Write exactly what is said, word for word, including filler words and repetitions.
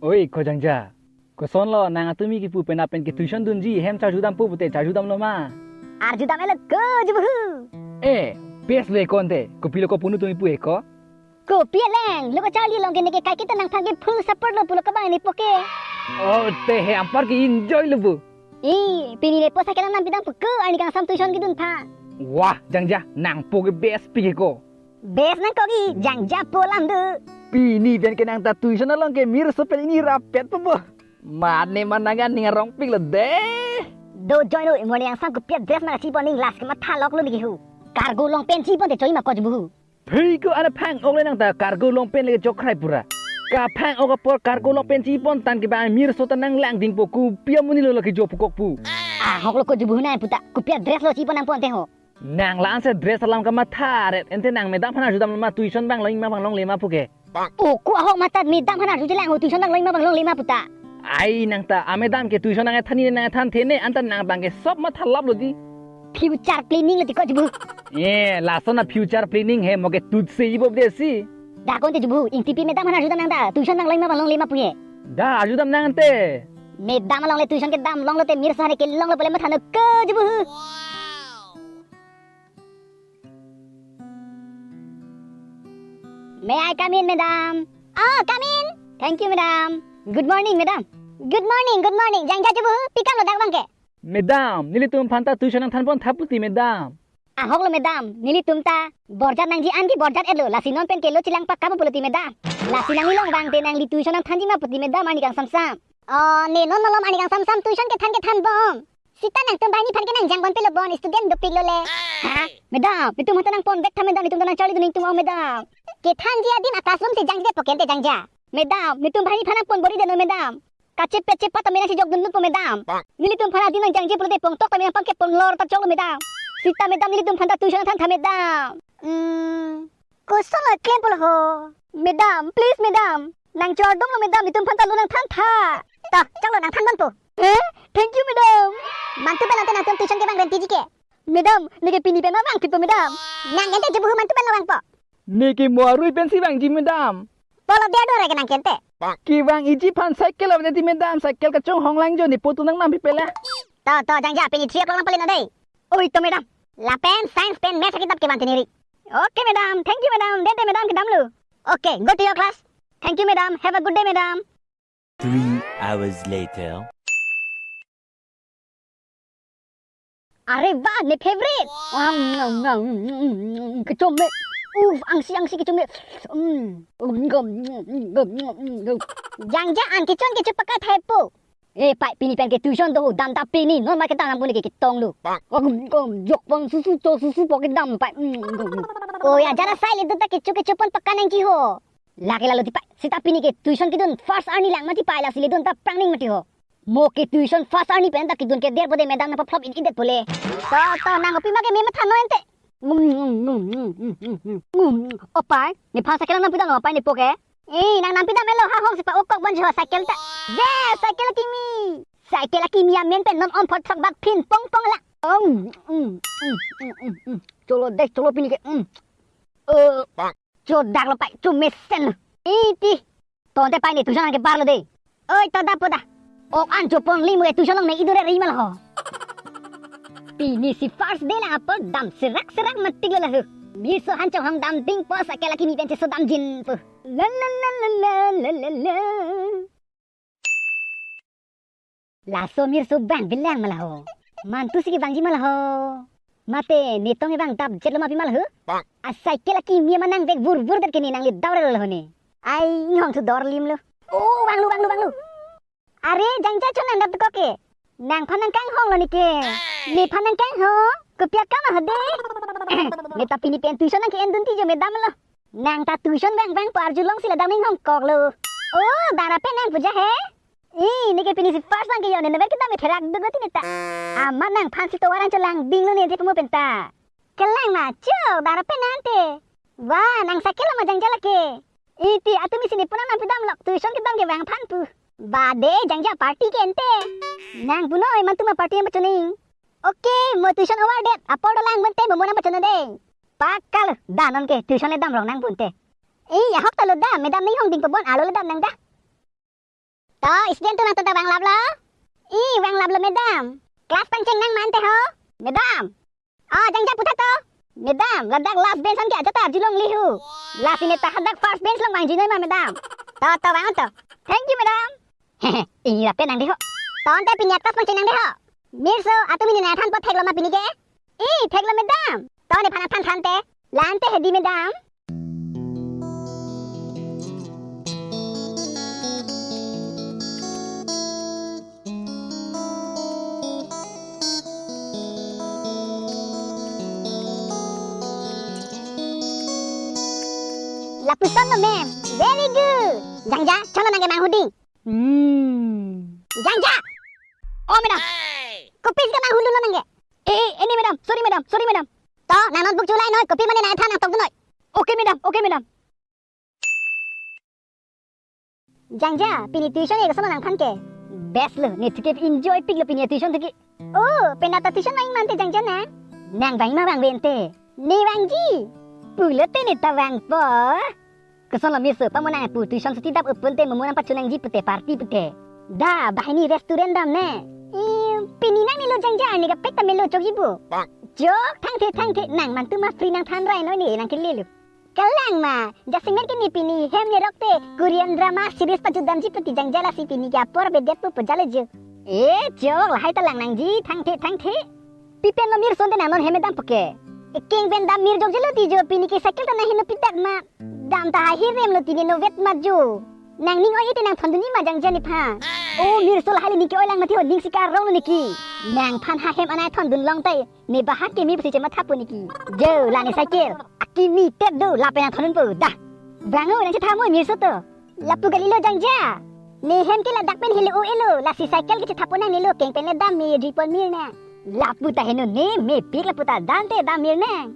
Oi, ko Jangja. Kosonlo nang atumi kipu penap pen ke tuition dunji hem charju dampo pute charju damlo ma? Arju dam-etlo ko Jubuhu. Eh, best le konte. Kopilo ko punu tumi pu he ko? Kopi alang, lo ko charli along ke neke kaiketa nangphan ke full support lo pulo kabang nepo ke. Oh, te he anpar ke enjoy lo bu. Eh, pini nepo sakela nangpi dampo ko arni kangsam tuition kedun pha. Wah, Jangja, nangpo ke best pi ke ko. Best nangkok ke Jangja pu alam do. Pini pen ke nang ta tuition along ke mir sopel ini rapet po bo. Mane manangan ning arong pik lo de. Do join lo, mo ne angsam kopi a-dress ma chipon ning last ke matha lok lo neke hu. Cargo long pant chipon te choi ma ko Jubuhu. Phei ko ana phang-ok le nang ta cargo long pant le chokrai pura. Kaphang-ok apor cargo long pant chipon tang ke bang mir so ta nang lang dingpo, kopi amonit lo lake jo pukok pu. Ahok lo ko Jubuhu nai puta, kopi a-dress lo chipon nangpon te ho. Nang la-an se dress alam kamatha ret, ente nang madam aphan arju damlo ma tuition vanglo ingma vanglongle ma pu ke. O ko ahok matha madam aphan arjuji lang ho tuition vanglo ingma vanglongle ma puta. Ai nang ta, a madam ke tuition nang ethan ne nang ethan the ne, anta nang bang ke sop matha lap lo di. Future planning lo ti ko Jubuhu. Ye, lason a-future planning he, mo ke tutsi ibob de si. Da konte Jubuhu, ingtipi madam aphan arju dam nang da, tuition vanglo ingma vanglongle ma pu he. Da arju dam nang ante. Madam along le tuition kedam longlo te mir sa ne kelonglo pule matha no ko Jubuhu. May I come in, madam? Oh, come in. Thank you, madam. Good morning, madam. Good morning, good morning. Jangja Jubuhu, pi kam lo dak bang ke? Madam, nelitum aphan ta tuition nangthan pon tha puti, madam. Ahok lo, madam. Nelitum ta borjat nangji an ke borjat-etlo. Lasi non pen ke lo chelang pakka pulo ti, madam. Lasi nangli long bang te nangli tuition nangthanji ma puti, madam, arni kangsam sam. Oh, ne non malom arni kangsam sam tuition kethan kethan bom. Sita nangtum banghini aphan ke nangjang pon pelo bon, student dopik lo le. Ha? Madam, netum aphan ta nangpon bek tha madam, netum ta nangcharli dun ingtung ong madam. Kethanji adim a-classroom si jangji det po ke ente Jangja. Madam, netum banghini aphan nangpon bor-i det non madam. Kachepet chepat ta me nangchejok dun dun po madam. Nelitum aphan adim nangjangji pulote pongtok ta me nangpang kepon lor ta choklo madam. Sita madam nelitum aphan ta tuition than tha madam. Hmm. Koson lo klem pulo ho? Madam, please madam. Nangchardom lo madam, netum aphan ta lo nangthan tha. Ta, choklo nangthan ponpo. Eh? Thank you madam. Mantu pen ante nangtum tuition kevang renti ji ke? Madam, neke pini pen ma vangpitpo madam. Nang ente Jubuhu mantu pen lo vangpo. Neke mo arui pensi vangji madam. Polo dia dore ke nang ke ente. Kevang iji aphan cycle ave ti madam, cycle kachonghong lang jo, nepo tu nangnam pi pela. To, to, Jangja, pini three o'clock nangpale non dei. Oi to madam. Lapen science pen maths akitap kevan teniri. Okay madam, thank you madam. Dede madam kedam lo. Okay, go to your class. Thank you madam. Have a good day madam. Three hours later. Are ba ne favorite. Kechome. Uf, angsi angsi kechome. Mm. Jangja an kechon kecho pakai thaipo. Eh, pai, pini pen ke tuition do, dam ta pini, non ma kedam nangpo neke ketong lo. Jok pon susu cho susu po kedam pai. Mm, mm, mm. Oh ya, jara sai le do ta kecho kecho pon pakka nangji ho. Lake lalo ti pai, sita pini ke tuition kedun first arni lang mati pai, lasi le dun ta prang ning mati ho. Mo ke tuition first arni pen ta kedun ke der po de madam nangpaphlop in idet pule. To, to, nang kopi ma ke me matha no ente. Ngum, ngum, ngum, ngum, ngum, ngum, ngum. O pai, nephan cycle nangpidam lo pai nepo ke. Eh, nang nangpidam-etlo ha hong si pa-ok kok bonji ho cycle ta. Yes, cycle akimi. Cycle akimi amen pen non om phot thok bak phin pong pong la. Ong, mm, mm, mm, mm, mm. Cholo deh, cholo pini ke. Mm. Eh, chodak lo pai, chomesen. Iti. Tonte pai ne tuition an ke bar lo de. Oi, to da po da. Ok an chopon li mo ke tuition long ne idure ri mal ho. Pini si first day la apor dam serak serak matik lo lahu. Mir so han chonghong dam ding po cycle akimi pen cheso damjin po. La la la la la la la la. Laso mir so bang bilang ma la ho. Mantu si kevangji ma la ho. Mate netong evang dap jet lo ma pi ma la ho. A cycle akimi ma nang vek vur vur det ke ne nang le daw lo ho ne. Ai inghong thu dor lim lo. Oh, vanglo, vanglo, vanglo. Are, Jangja chon nang dap ko ke. Nangphan nangkanghong lo ne ke. Nephan nangkanghong. Kopi akam ma ho de. Ne ta pini pen tuition nang ke-en dun ti jo madam lo. Nang ta tuition vang vang po arjulong si la dam inghong kok lo. Oh, dara pen nang puja he? Ih, ne ke pini si first nang ke yo ne never kedam itherak dut bati ne ta. Amat nangphan si tovar an cholang ding lo ne je pemo pen ta. Kelang ma chok, dara pen nang te. Wah, nang cycle lo ma Jangja lake. Iti atumi si ne punang nangpidam lok tuition kedam ke vang aphan pu. Ba de Jangja party ke ente. Nang punoi mantu ma party ma chuning. Okay, mo tuition over det. Apor dolang bonte mo mo nang ma chuno de. Pakka lo, da non ke tuition le dam rong nang bonte. Eh, ahok ta lo da, madam ne hong ding pabon alo le dam nang da. To, student atum nangtum ta vanglaplo? I, vanglaplo, madam. Class pangchengnang ma ante ho? Madam. Oh, jangja puthak to. Madam, ladak last bench an ke ajat ta arjulongle ho. Lasi ne ta hadak first bench along vangjinoi ma, madam. To, to, vang to. Thank you, madam. Ingni lapen nang de ho. To ante pini a-class pangchengnang de ho. Mirso, atum pini nangthanpo, theklo ma pini ke? I, theklo, madam. To nephan nangthan than te. La ante hedi, madam. Lapuson lo, ma'am. Very good. Jangja, chonlo nang ke manghuding. Hmm. Jangja. Oh, madam. Kopisi ke manghudinglo nang ke? Eh, eh, ini, madam. Sorry, madam. Sorry, madam. To, nang notebook chulai noi, kopi mane nangthan nangtokdun noi. Okay, madam. Okay, madam. Jangja, pini tuition ke kosonlo nangthan ke? Best lo, ne tuke enjoy piklo pini tuition tuke. Oh, penap ta tuition vang ma ante jangja nang? Nang vang ma vangve ante? Ne vangji. Pulote ne ta vangpo. Kosonlo mirso, pamo nangpu tuition suti dap upun te momo nangpachu nangji pute party pute. Da, banghini restaurant dam ne. I, pini nangnelo jangja, arni kaprek ta melo chokji pu. Chok, thangthe, thangthe, nang mantu ma free nangthan rai noi ne nangkelelo. Kalang ma, jasemet ke ne pini hem ne rok te Korean drama series pajut damji pu ti jangja, lasi pini ke apor bedet pu pajale jo. Eh, chok, lahai ta lang nangji, thangthe, thangthe. Pi pen lo mirso ante nang non hem dampo ke? Ekeng pen dam mir jokjelo ti jo, pini ke cycle ta nang heno pidak ma. Dam ta ha hirem lo ti ne novet ma jo. Nangning oi-e te nangthondunji ma jangja nephan. Oh, mirso, lahai le ning ke-oi lang mati ho, ning si karong lo ne ke. Nangphan ha hem anai thondun long tai. Ne bahak kimi pusi chemathapo ne ke. Jo, la ne cycle. Akimi tet do, lapen nangthondunpo, da. Vang o, nangchetha mo mirso to. Lapu kalilo jangja. Ne hem ke ladak pen helo o-elo, lasi cycle ke chethapo nangnelo, keng pen le dam me dipon mir nang. Lapu ta heno ne, mepik lapu ta dam te dam mir nang.